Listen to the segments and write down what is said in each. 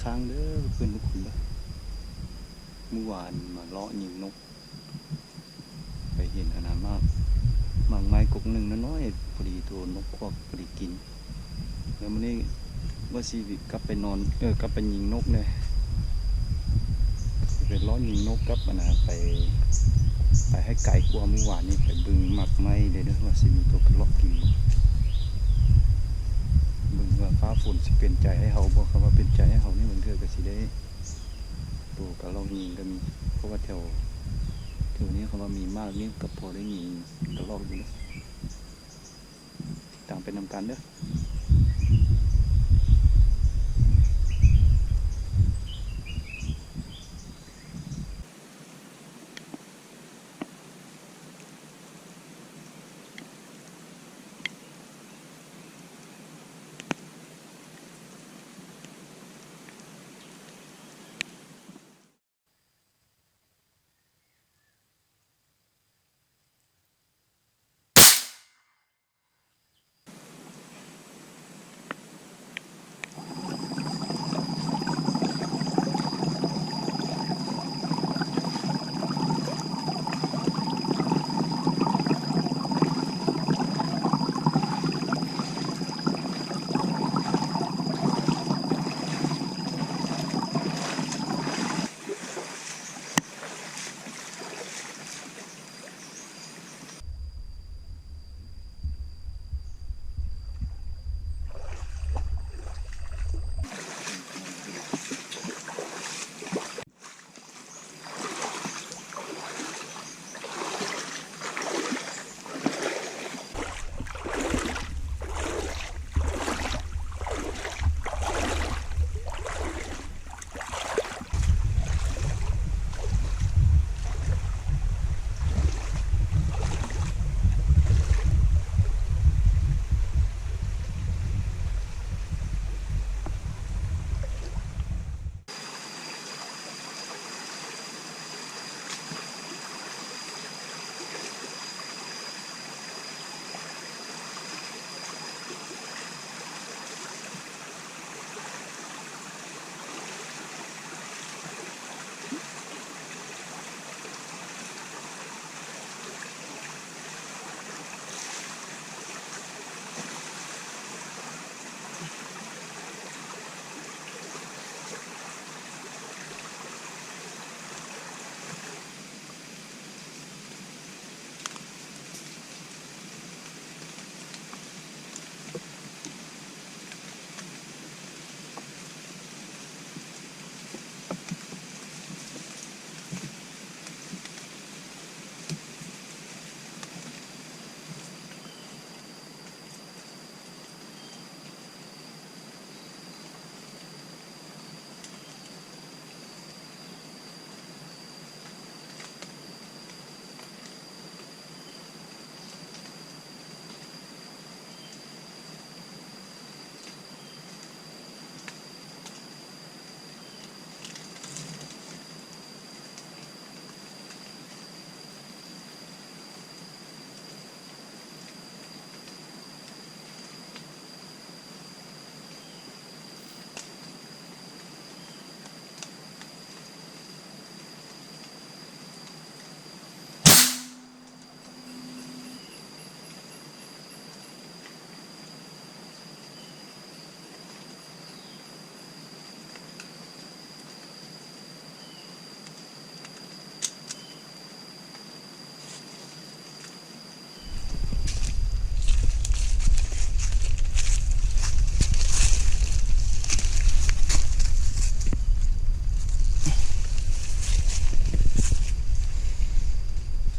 ທາງເດີເພື່ອນທຸກຄົນເດີ. ມື້ວານມາເລາະຍິງນົກ ໄປເຫັນອັນນັ້ນ ໝາກ ໝາກໄມ້ກົກໜຶ່ງນ້ອຍໆ ພໍດີໂຕນົກຄວກພໍດີກິນ. ແລ້ວມື້ນີ້ວ່າຊິກັບໄປນອນ ເອີ ກັບໄປຍິງນົກແດ່ ໄປເລາະຍິງນົກກັບອັນນ່າ ໄປ ໄປໃຫ້ໄກກວ່າມື້ວານນີ້ ໄປເບິ່ງໝາກໄມ້ເດີ ວ່າຊິມີໂຕກະລອກກິນບໍ່. ເບິ່ງວ່າຟ້າຝົນຊິເປັນໃຈໃຫ້ເຮົາບໍ່. ຄັນວ່າເປັນໃຈໃຫ້ເຮົານີ້ ບາງເທື່ອກະຊິໄດ້ໂຕກະລອກຍິງກະມີ ເພາະວ່າແຖວ ແຖວນີ້ຄັນວ່າມີໝາກນີ້ກະພໍໄດ້ຍິງກະລອກຢູ່ເດີ. ຕິດຕາມໄປນຳກັນເດີ.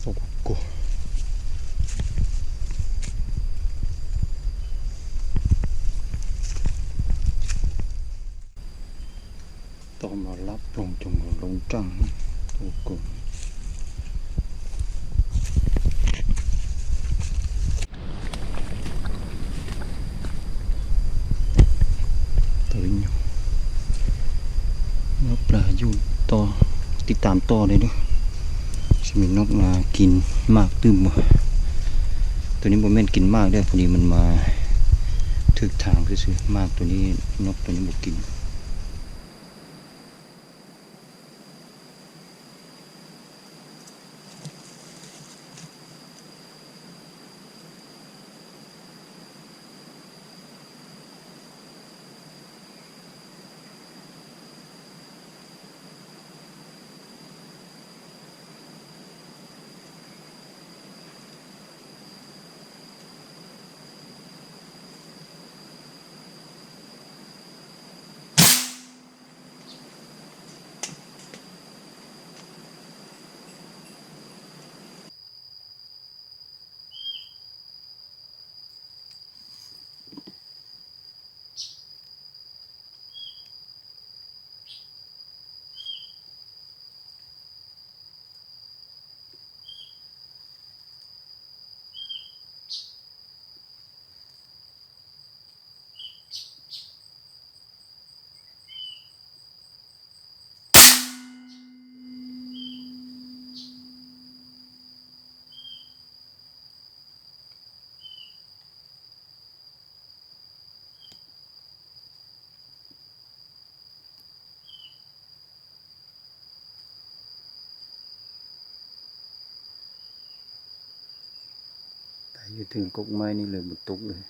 ໂອ້ໂກ ຕໍ່ມາລັບລົງຈົງລົງຈັງ ໂອ້ໂກ. ເອີ ເອົາປາຢູ່ຕໍ່ ຕິດຕາມຕໍ່ເລີຍເດີ້ ຊິມີນົກມາກິນໝາກຕື່ມບໍ່. ໂຕນີ້ບໍ່ແມ່ນກິນໝາກເດີ້ ພໍດີມັນມາຖືກທາງຊື່ໆ ໝາກໂຕນີ້ ນົກໂຕນີ້ບໍ່ກິນ. ຢູ່ເທິງກົກໄມ້ນີ້ເລີຍ ບໍ່ຕົກເລີຍ.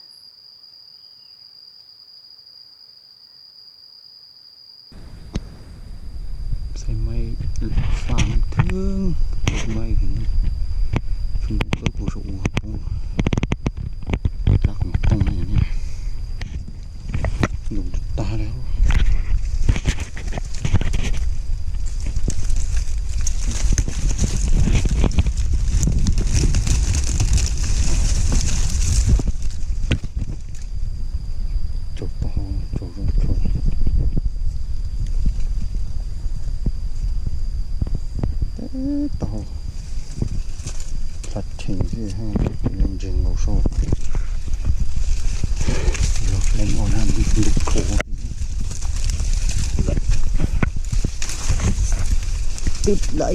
ໃສ່ໄມ້ຟາງເທິງ ໄມ້ຂຶ້ນ ຊຸມເບິ່ງໂອໂຊໂອ ລັກຕ້ອງໄມ້ນີ້ ຫຼົງຕາແລ້ວ. ຈົບປະໂຮ ຈົບລົງໂທດ ເອີ ໂຕ ພລັດເທັງຊື່ ເຮັດຍັງເຈິງເອົາໂຊ ລົດເລັນອອນຫັ້ນ ລຸກໂຄ ຕິດໄຫຼ. ໂ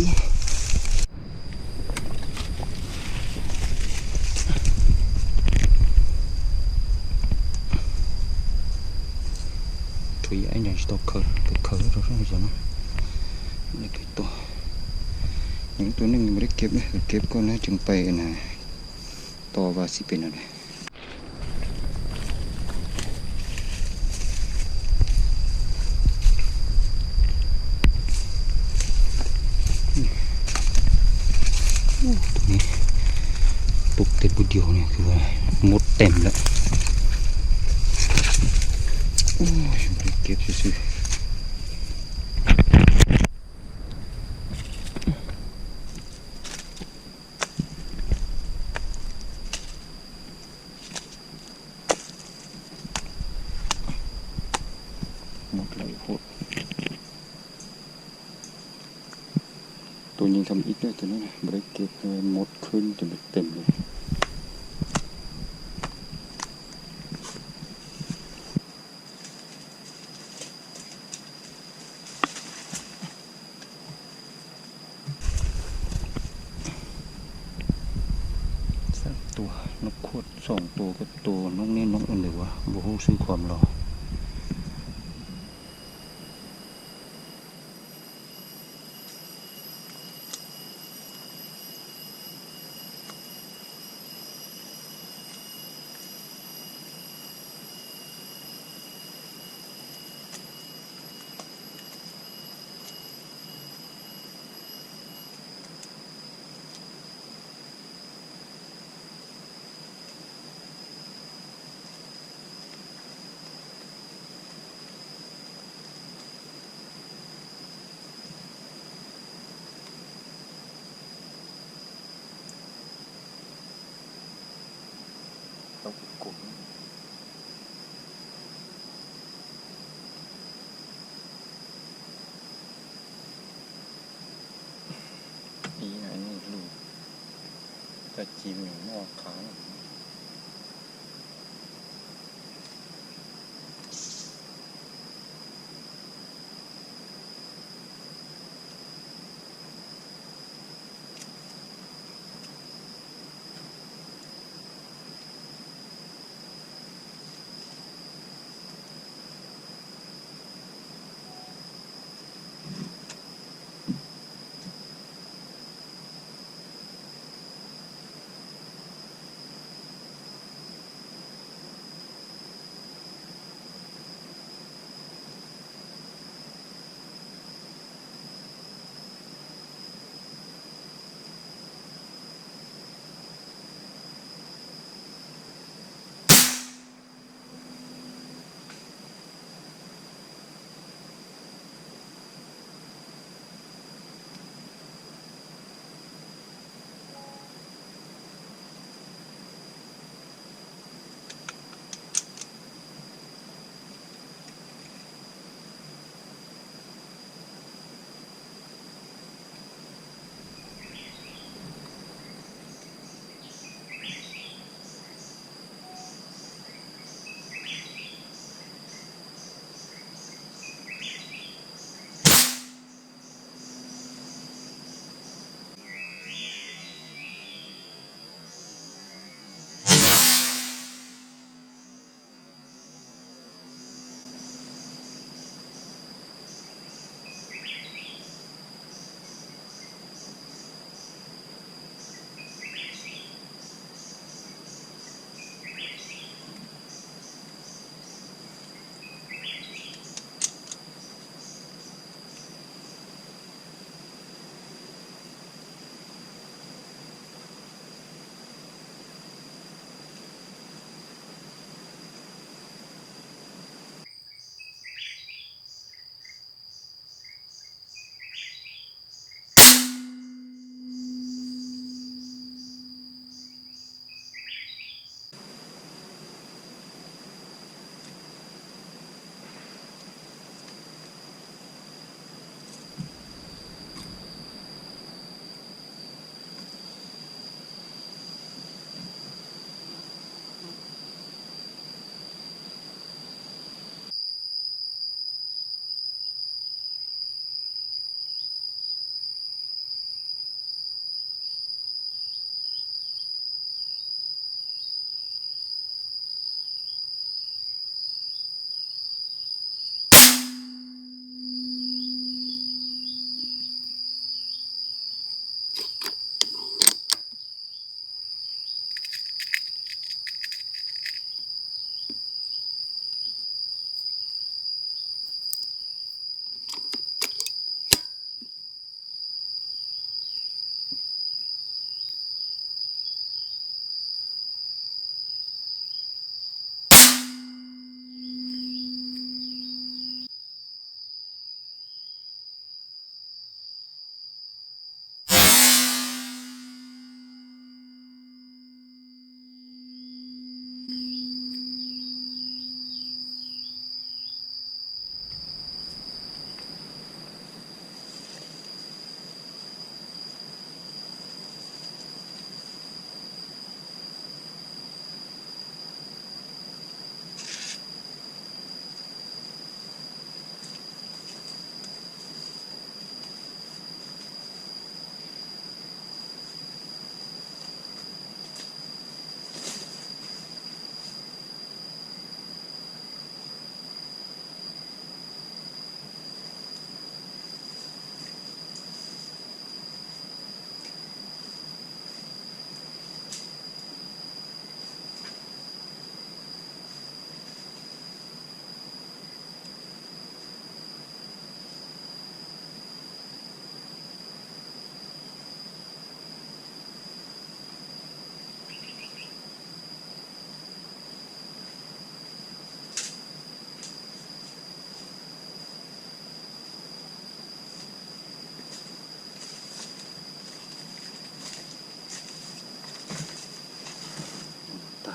ອ້ຍ ອັນນີ້ຕົກເຄີ ເຄີຕົກເຄີຕົວ ນີ້ຕົວ ຍັງຕົວໜຶ່ງຍັງບໍ່ໄດ້ເກັບເລີຍ ເກັບກ່ອນແລ້ວຈຶ່ງໄປອັນນ່າ ຕໍ່ວ່າຊິເປັນແນວໃດ. ໂອ້ ຕົວນີ້ຕົກແຕ່ຜູ້ດຽວນີ້ຄືວ່າມົດເຕັມແລ້ວ. ໂອ້ຍ ບໍ່ໄດ້ເກັບຊື່ໆ. ໝົດແລ້ວໂພດ ໂຕຍິງທຳອິດເດີ ໂຕນີ້ນະ ບໍ່ໄດ້ເກັບເລີຍ ມົດຂຶ້ນຈົນເຕັມເລີຍ. ສາມຕົວ ນົກຂວດສອງຕົວ ກັບໂຕນົກນີ້ ນົກອັນໃດວະ ບໍ່ຮູ້ຊື່ຄວາມລາວ. ອີ່ ອັນນີ້ລູກ ຕາຈີນໝໍ້ຄ້າງ. ໂ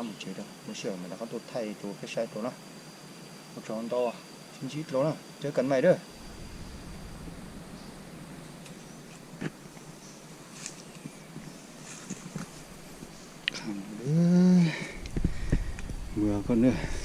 າມໝູ່ເຈເດີ ບໍ່ເຊື່ອມາດາກັບໂຕໄທໂຕເພຊາຍໂຕເນາະ ບໍ່ຈອງຕໍ່ຊິນຈີໂຕເນາະ ເຈີກັນໃໝ່ເດີ. ເມື່ອກ່ອນເດີ